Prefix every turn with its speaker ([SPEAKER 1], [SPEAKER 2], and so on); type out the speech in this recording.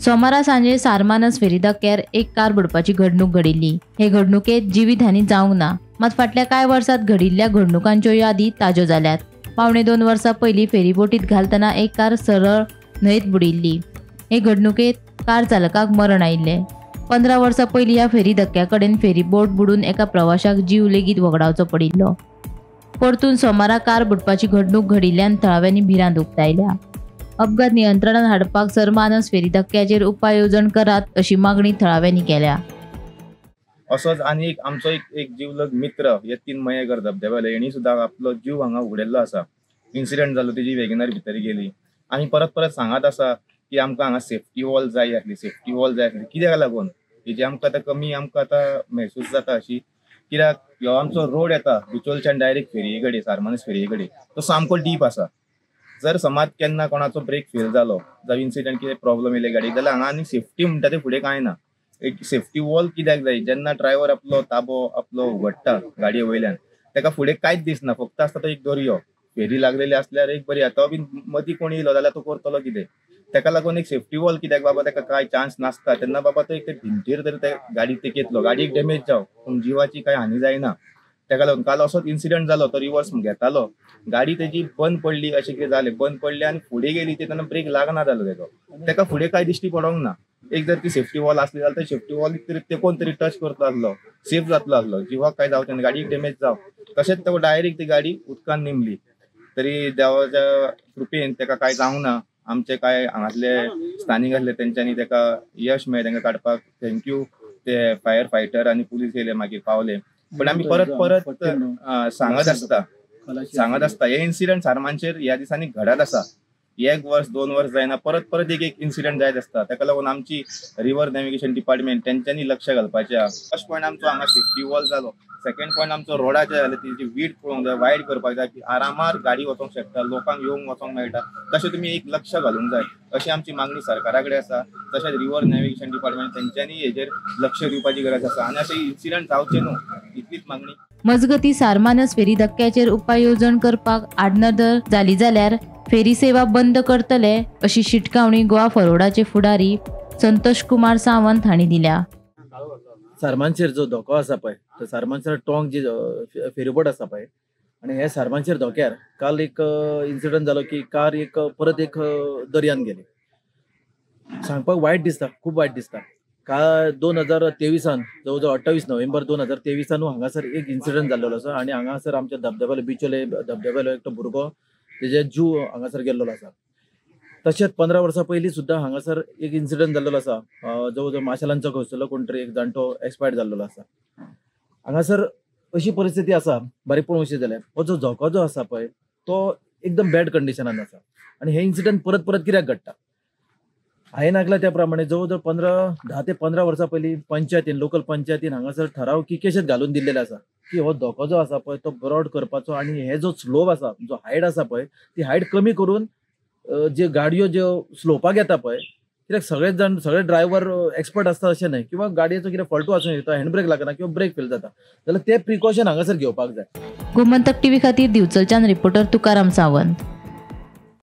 [SPEAKER 1] सोमारा सांजे सारमानस फेरी धक्क्यार एक कार बुडपाची घडणूक घडिल्ली. हे घडणुकेत जिवीतहानी जावंक ना, मात फाटल्या कांय वर्सात घडिल्ल्या घडणुकांच्यो यादी ताज्यो जाल्यात. 1.75 वर्सां पयलीं फेरीबोटीत घालतना एक कार सरळ न्हंयेत बुडिल्ली. हे घडणुकेत कार चालकाक मरण आयिल्लें. 15 वर्सां पयलीं ह्या फेरी धक्क्या कडेन फेरीबोट बुडून एका प्रवाशाक जीव लेगीत वगडावचो पडिल्लो. परतून सोमारा कार बुडपाची घडणूक घडिल्ल्यान थळाव्यांनी भिरांत उक्तायल्या. अपघात नियंत्रणात हाडपाक सरमानस फेरी धक्क्याचेर उपाय येवजण करात अशी मागणी थळाव्यांनी केल्या.
[SPEAKER 2] असोच आनी एक आमचो एक जिवलग मित्र यतीन मयेकर धबधब्यालो हेणी सुद्दां आपलो जीव हांगा उगडिल्लो आसा. इन्सिडंट जालो, तेजी वेगनार भितर गेली. आमी परत परत सांगत आसा की आमकां हांगा सेफ्टी वॉल जाय आसली, सेफ्टी वॉल जाय आसली. कित्याक लागून हेजी आमकां आतां कमी आमकां आतां महसूस जाता अशी, कित्याक ह्यो आमचो रोड येता बिचोलच्यान डायरेक्ट फेरये कडेन, सारमानस फेरये कडेन, तो सामको डीप आसा. जर समज केन्ना कोणाचो ब्रेक फेल जालो जावं इन्सिडंट कितें प्रॉब्लम येयले गाडयेक जाल्यार हांगा आनी सेफ्टी म्हणटा ते फुडें कांय ना. एक सेफ्टी वॉल कित्याक जाय, जेन्ना ड्रायव्हर आपलो ताबो आपलो उगडटा गाडये वयल्यान ताका फुडें कांयच दिसना, फक्त आसता तो एक दर्यो. फेरी लागलेली आसल्यार एक बरी, आतां बीन मदीं कोण येयलो जाल्यार तो करतलो कितें. ताका लागून एक सेफ्टी वॉल कित्याक बाबा ताका कांय चान्स नासता तेन्ना बाबा तो एक भिंतीर तरी ते गाडी तेकेतलो, गाडयेक डॅमेज जावं पूण जिवाची कांय हानी जायना. ताका लागून काल असोच इन्सिडंट जालो, तो रिवर्स घेतालो, गाडी तेजी बंद पडली, अशें कितें जालें, बंद पडली आनी फुडें गेली ती, तेन्ना ब्रेक लागना जालो तेजो, ताका फुडें कांय दिश्टी पडोंक ना. एक जर ती सेफ्टी वॉल आसली जाल्यार सेफ्टी वॉल तरी तेकोन तरी टच करतलो आसलो, सेफ जातलो आसलो, जिवाक कांय जावचें ना, गाडयेक डॅमेज जावं. तशेंच तो डायरेक्ट ती गाडी उदकान निमली, तरी देवाच्या कृपेन ताका कांय जावंक ना. आमचे कांय हांगासले स्थानीक आसले तेंच्यांनी ताका यश मेळ्ळें तांकां काडपाक, thank you. ते फायर फायटर आनी पुलीस येयले मागीर पावले. पण आमी परत परत सांगत आसता सांगत आसता हे इन्सिडंट सारमानचेर ह्या दिसांनी घडत आसा. 1 वर्स 2 वर्स जायना, परत परत एक एक इन्सिडंट जायत आसता. ताका लागून आमची रिवर नॅविगेशन डिपार्टमेंट तेंच्यांनी लक्ष घालपाचें. फर्स्ट पॉयंट आमचो हांगा सेफ्टी वॉल जालो, सेकंड पॉयंट आमचो रोडाचें जालें, तेजी वीट पळोवंक जाय, वायड करपाक जाय की आरामार गाडी वचोंक शकता, लोकांक येवंक वचोंक मेळटा, तशें तुमी एक लक्ष घालूंक जाय अशी आमची मागणी सरकारा कडेन आसा. तशेंच रिवर नॅविगेशन डिपार्टमेंट तेंच्यांनी हेजेर लक्ष दिवपाची गरज आसा आनी अशें इन्सिडंट जावचे न्हू इतलीच मागणी.
[SPEAKER 1] मजगती सारमानस फेरी धक्क्याचेर उपाय येवजण करपाक आडनदर जाली जाल्यार फेरी सेवा बंद करतले अशी शिटकावणी गोवा फॉरवर्डाचे फुडारी संतोष कुमार सावंत हांणी दिल्या.
[SPEAKER 3] सारमानशेर जो धोको आसा पळय, तो सारमानशेर टोंक जी फेरीबोट आसा पळय, आनी हे सारमानशेर धोक्यार काल एक इन्सिडंट जालो की कार एक परत एक दर्यान गेली. सांगपाक वायट दिसता, खूब वायट दिसता. काल 2023 जवळ जवळ 28 नोव्हेंबर 2023 हांगासर एक इन्सिडंट जाल्लो आसा आनी हांगासर आमच्या धबधब्यालो बिचोले धबधब्यालो एकटो भुरगो तेजे जीव हांगासर गेल्लो आसा. तशेंच 15 वर्सां पयलीं सुद्दां हांगासर एक इन्सिडंट जाल्लो आसा, जवळ जवळ माशेलांचो खंयसरलो कोण तरी एक जाणटो एक्सपायर्ड जाल्लो आसा. हांगासर अशी परिस्थिती आसा, बारीक पळोवशी जाल्यार हो जो धोको जो आसा पळय तो एकदम बॅड कंडिशनान आसा आनी हे इन्सिडंट परत परत कित्याक घडटा. हांवें आयकलां त्या प्रमाणे जवळ जवळ 10 ते 15 वर्सां पयलीं पंचायतीन, लोकल पंचायतीन हांगासर ठराव की केशेत घालून दिल्लेले आसा की हो धोको जो आसा पळय तो ब्रॉड करपाचो आनी हे जो स्लोप आसा, जो हायट आसा पळय ती हायट कमी करून जे गाडयो ज्यो स्लोपाक येता पळय, कित्याक सगळे जाण सगळे ड्रायव्हर एक्सपर्ट आसता अशें न्हय, किंवा गाडयेचो कितें फॉल्टू आसूं शकता, हँड ब्रेक लागना किंवा ब्रेक फेल जाता, जाल्यार ते प्रिकॉशन हांगासर घेवपाक जाय.
[SPEAKER 1] गोमंतक टीव्ही खातीर दिवचलच्यान रिपोर्टर तुकाराम सावंत.